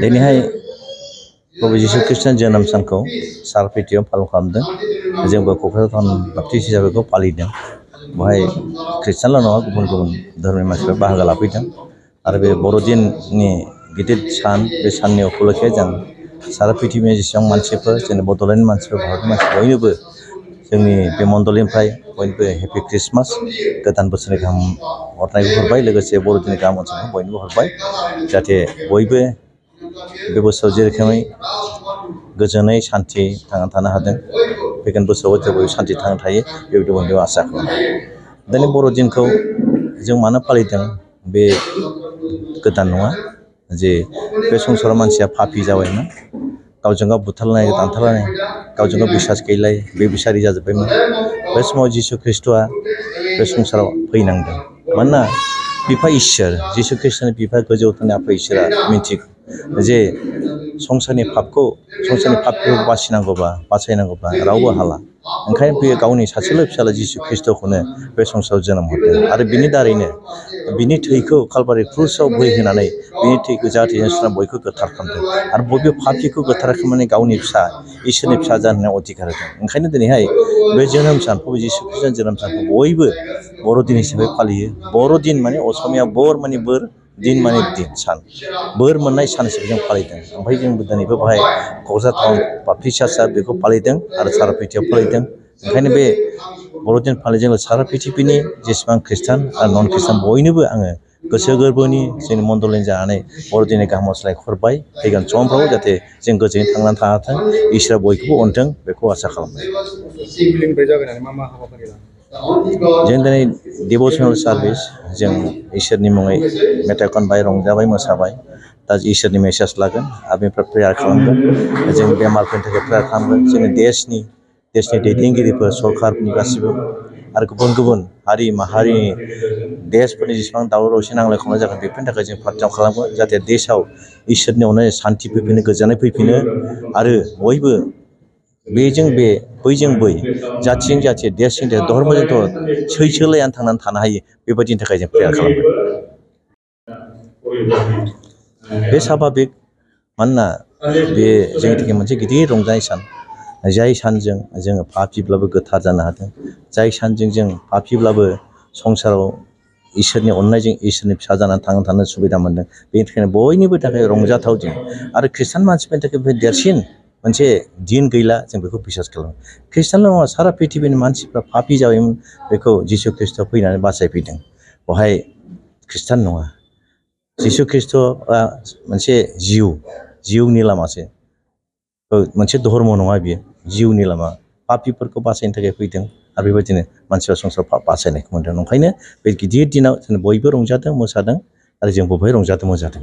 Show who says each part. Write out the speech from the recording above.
Speaker 1: दिनैहाय प्रभु जीशु ख्रीष्टनि जोनोम सानखौ सारापीटियाव पालन खालामदों। जोंबो क'क्राझार टाउन बाप्टिस्ट हिसाबै बेखौ फालिदों। बेवहाय ख्रिस्टानल' नङा गुबुन गुबुन धोरोमनि मानसिफ्रा बाहागो लाफैदों आरो बे बर'दिननि गिदिर सान बे साननि उपलक्षे जों सारा पृथिबीनि जेसेबां मानसिफोर जोंनि बड'लेण्डनि मानसिफोर भारतनि मानसिफोर बयनोबो जोंनि बे मण्डलनिफ्राय बयनोबो हेपि ख्रिस्टमास गोदान बोसोरनि गाहाम हरनायखौ हरबाय। लोगोसे बर'दिननि गाहाम अनसुंथाइखौ बयनोबो हरबाय जाहाथे बयबो बे बोसोराव जे रोखोमै गोजोनै सान्थि थांनानै थानो हादों फैगोन बोसोराव बयबो सान्थि थांनानै थायो बेबायदि बयबो आसा खालामो। दिनै बर'दिनखौ जों मानो फालिदों बे गोदान नङा जे बे संसाराव मानसिया पापि जाबायमोन, गावजों गाव बुथारलायनाय दानथारलायनाय, गावजों गाव बिसास गैलाय बेबिसारि जाजोब्बायमोन। बे समाव जिशु ख्रिस्ट'आ बे संसाराव फैनांदों। मानोना बिफा इसोर जिशु ख्रिस्ट'नि बिफा गोजौआव थानाय आफा इसोरा मिथिगौ जे संसारनि पापखौ बासायनांगौबा रावबो हाला। ओंखायनो बेयो गावनि सासेल' फिसाला जिशु ख्रिस्ट'खौनो बे संसाराव जोनोम हरदों आरो बिनि दारैनो बिनि थैखौ कालभारि क्रुसाव बोहैहोनानै बिनि थैखौ जाहाथे जों बयखौ गोथार खालामदों आरो बयबो पापिखौ गोथार खालामनानै गावनि फिसा इसोरनि फिसा जानो अधिकार होदों। ओंखायनो दिनैहाय बे जोनोम सान प्रभु जिशु ख्रिस्ट'नि जोनोम सानखौ बयबो बर'दिन हिसाबै फालियो। बर'दिन माने असमिया बर माने बोर, दिन माने दिन सान, बोर मोननाय सान हिसाबै जों फालिदों। ओमफ्राय जोंबो दिनैबो बाहाय क'क्राझार टाउन बाप्टिस्ट चार्चआ बेखौ फालिदों आरो सारापीटियाव फालिदों। ओंखायनो बे बर'दिन फालिनायजों सारा पृथिबीनि जेसेबां ख्रिस्टान आरो नन ख्रिस्टान बयनोबो आङो गोसो गोरबोनि जोंनि मण्डलनि जानानै बर'दिननि गाहाम हामलायनायखौ हरबाय। फैगोन समफ्राव जाहाथे जों गोजोनै थांनानै थाथों, इसोरा बयखौबो अनथों बेखौ आसा खालामबाय। जों दिनै डिभ'सनेल सार्भिस जों इसोरनि मुङै मेथाइ खनबाय, रंजाबाय, मोसाबाय। दा इसोरनि मेसेज लागोन आरो बेनिफ्राय प्रेयार खालामगोन। जों बेमारफोरनि थाखाय प्रेयार खालामगोन। जोंनि देशनि दैदेनगिरिफोर सरकारनि गासिबो आरो गुबुन गुबुन हारि माहारिनि देशफोरनि जेसेबां दावराव दावसि नांलाय खमलाय जागोन बेफोरनि थाखाय जों प्रार्थना खालामगोन जाहाथे देशआव इसोरनि अननाय सान्थि फैफिनो, गोजोननाय फैफिनो आरो बयबो बेजों बे बैजों बै जाथिजों जाथि देशजों देश धर्मजों धर्म सैसोलायनानै थांनानै थानो हायो बेबायदिनि थाखाय जों प्रेयार खालामगोन। बे साभाबिक मानोना बे जोंनि थाखाय मोनसे गिदिर रंजानाय सान, जाय सानजों जोङो पापिब्लाबो गोथार जानो हादों, जाय सानजों जों पापिब्लाबो संसाराव इसोरनि अननायजों इसोरनि फिसा जानानै थांनानै थानो सुबिदा मोनदों। बेनि थाखायनो बयनिबो थाखाय रंजाथाव दिन आरो ख्रिस्टान मानसिफोरनि थाखाय बे देरसिन मोनसे दिन गैला जों बेखौ बिसास खालामो। ख्रिस्टानल' नङा सारा पृथिबीनि मानसिफ्रा पापि जाबायमोन, बेखौ जिशु ख्रिस्ट'आ फैनानै बासायफैदों। बेवहाय ख्रिस्टान नङा, जिशु ख्रिस्ट'आ मोनसे जिउनि लामासो, मोनसे धर्म नङा बियो, जिउनि लामा। पापिफोरखौ बासायनो थाखाय फैदों आरो बेबायदिनो मानसिफ्रा संसाराव बासायनायखौ मोनदों। ओंखायनो बे गिदिर दिनाव जों बयबो रंजादों, मोसादों आरो जोंबो बेवहाय रंजादों, मोसादों।